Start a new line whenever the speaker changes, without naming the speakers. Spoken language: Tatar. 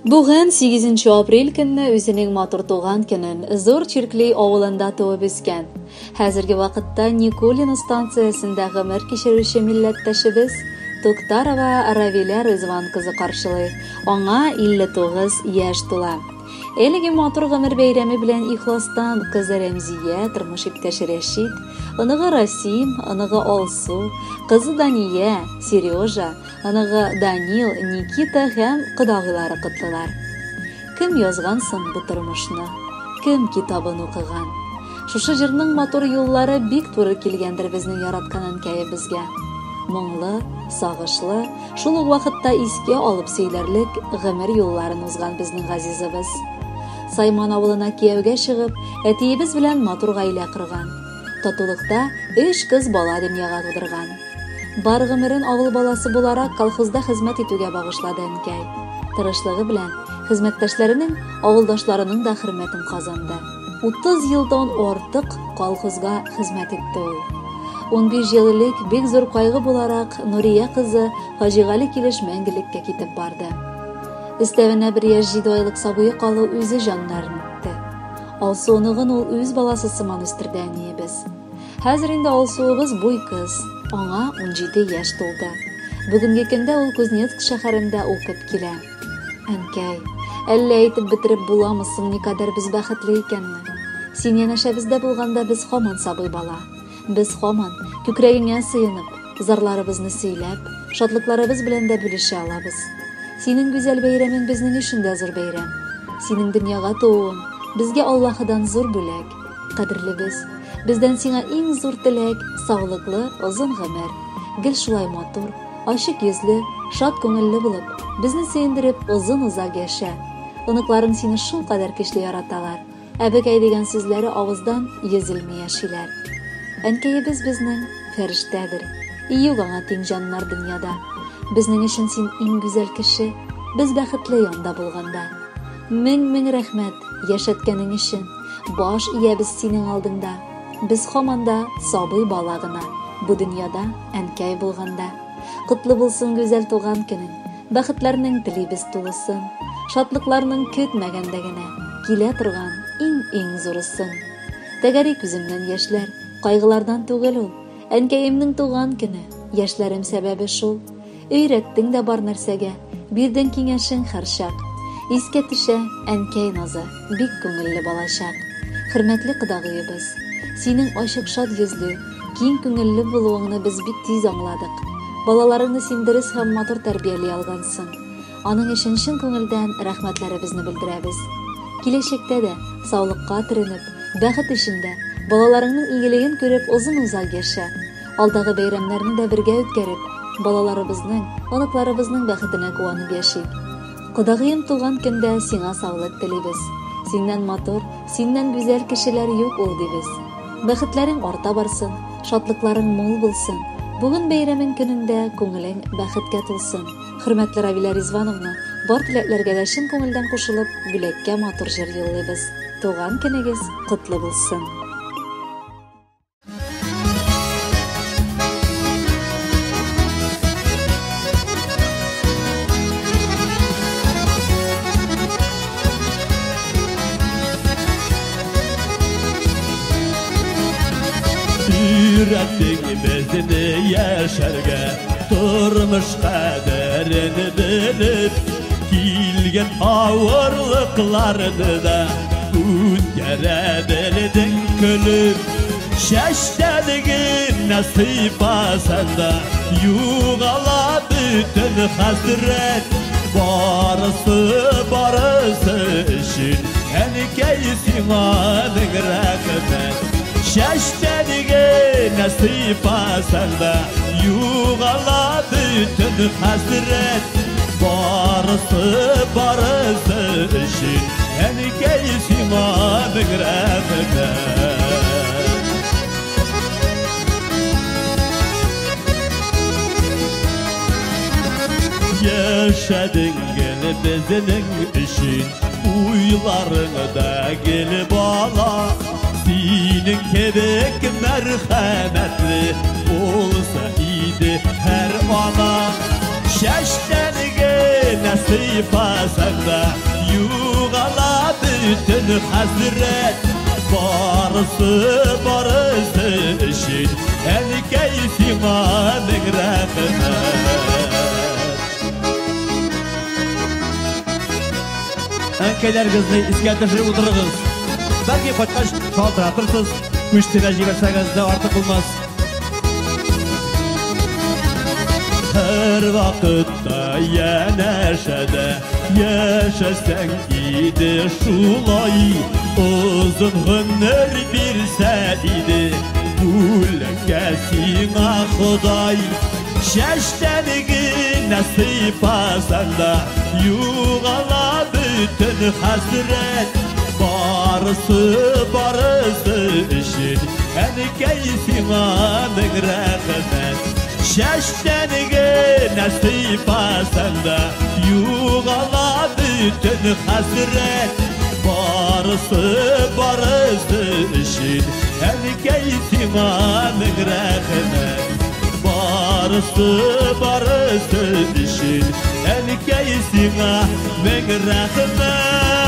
Бүген 8 апрель көнне үзенең матур туган көнен Зур Чиркли авылында туып үскән. Хәзерге вакытта Никулино станциясендә гомер кичерүче милләттәшебез Туктарова Равилә Рызван кызы каршылый. Аңа 59 яшь тула. Әлеге матур гомер бәйрәме белән ихластан кызы Рәмзия, тормыш иптәше Рәшит, оныгы Расим, оныгы Алсу, кызы Дания, Сережа, оныгы Данил, Никита һәм кодагыйлары котлыйлар. Кем язган соң бу тормышны? Кем китабын укыган? Шушы җырның матур юллары бик туры килгәндер безнең яраткан әнкәебезгә. Моңлы, сагышлы, шул ук вакытта искә алып сөйләрлек гомер юлларын узган безнең газизыбыз. Сайман авылына кияүгә чыгып, әтиебез белән матур гаилә корган. Татулыкта өч кыз бала дөньяга тудырган. Бар гомерен авыл баласы буларак колхозда хезмәт итүгә багышлады әнкәй. Тырышлыгы белән хезмәттәшләренең, авылдашларының да хөрмәтен казанды. 30 елдан артык колхозга хезмәт итте ул. 15 ел элек бик зур кайгы буларак Нурия кызы фаҗигале килеш мәңгелеккә китеп барды. Өстәвенә бер яшь 7 айлык сабые калу үзе җаннарын итте. Алсу оныгын ул үз баласы сыман үстерде әниебез. Хәзер инде Алсуыбыз буй кыз, аңа 17 яшь тулды. Бүгенге көндә ул Кузнецк шәһәрендә укып килә. Әнкәй, әллә әйтеп бетереп буламы соң никадәр без бәхетле икәнне? Син янәшәбездә булганда без һаман сабый бала. Без һаман, күкрәгеңә сыенып, зарларыбызны сөйләп, шатлыкларыбыз белән дә бүлешә алабыз. Синең гүзәл бәйрәмең безнең өчен дә зур бәйрәм. Синең дөньяга тууың безгә Аллаһыдан зур бүләк. Кадерлебез, бездән сиңа иң зур теләк, саулыклы, озын гомер. Гел шулай матур, ачык йөзле, шат күңелле булып, безне сөендереп, озын-озак яшә. Оныкларың сине шулкадәр көчле яраталар. Әбекәй дигән сүзләре авыздан йөзелми яшиләр. Әнкәебез безнең фәрештәдер. Юк аңа тиң җаннар дөньяда. Безнең өчен син иң гүзәл кеше. Без бәхетле янда булганда. Мең-мең рәхмәт яшәткәнең өчен. Баш иябез синең алдыңда. Без һаман да сабый бала гына. Бу дөньяда әнкәй булганда. Котлы булсын гүзәл туган көнең. Бәхетләрнең телибез тулысын. Шатлыкларның көтмәгәндә генә килә торган иң-иң зурысын. Тәгәри күземнән яшьләр, кайгылардан түгел ул. Әнкәемнең туган көне, яшьләрем сәбәбе шул. Өйрәттең дә бар нәрсәгә, бирдең киңәшең һәрчак. Искә төшә әнкәй назы, бик күңелле балачак. Хөрмәтле кодагыебыз, синең ачык шат йөзле, киң күңелле булуыңны без бик тиз аңладык. Балаларыңны син дөрес һәм матур тәрбияли алгансың. Аның өчен чын күңелдән рәхмәтләребезне белдерәбез. Киләчәктә дә саулыкка төренеп, бәхет эчендә, балаларыңның игелеген күреп озын-озак яшә. Алдагы бәйрәмнәрне дә бергә үткәреп, балаларыбызның, оныкларыбызның бәхетенә куанып яшик. Кодагыем туган көндә сиңа саулык телибез. Синнән матур, синнән гүзәл кешеләр юк ул дибез. Бәхетләрең арта барсын, шатлыкларың мул булсын. Бүген бәйрәмең көнендә күңелең бәхеткә тулсын. Хөрмәтле Равилә Ризвановна, бар теләкләргә дә чын күңелдән кушылып, бүләккә матур җыр юллыйбыз. Туган көнегез котлы булсын!
Өйрәттең безне яшәргә, тормыш кадерен белеп, килгән авырлыкларны да үткәрә белдең көлеп. Чәчтән генә сыйпасаң да, югала бөтен хәсрәт. Барысы, барысы өчен әнкәй сиңа мең рәхмәт. Чәчтән генә сыйпасаң да, югала бөтен хәсрәт. Барысы, барысы өчен әнкәй сиңа мең рәхмәт. Яшәдең гел безнең өчен, уйларыңда гел бала. Синең кебек мәрхәмәтле булса иде һәр ана. Чәчтән генә генә сыйпасаң да, югала бөтен хәсрәт. Барысы, барысы өчен, әнкәй, сиңа мең рәхмәт.
Әнкәйләрегезне искә төшереп утырыгыз. Бәлки кайткач шалтыратырсыз, күчтегә җибәрсәгез дә артык булмас.
Һәр вакытта янәшәдә яшәсәң иде шулай, озын гомер бирсә иде бүләккә сиңа Ходай. Чәчтән генә сыйпасаң да, югала бөтен хәсрәт. Барысы, барысы өчен, әнкәй, сиңа мең рәхмәт. Чәчтән генә сыйпасаң да, югала бөтен хәсрәт. Барысы, барысы өчен, әнкәй, сиңа мең рәхмәт. Барысы, барысы өчен, әнкәй, сиңа мең рәхмәт.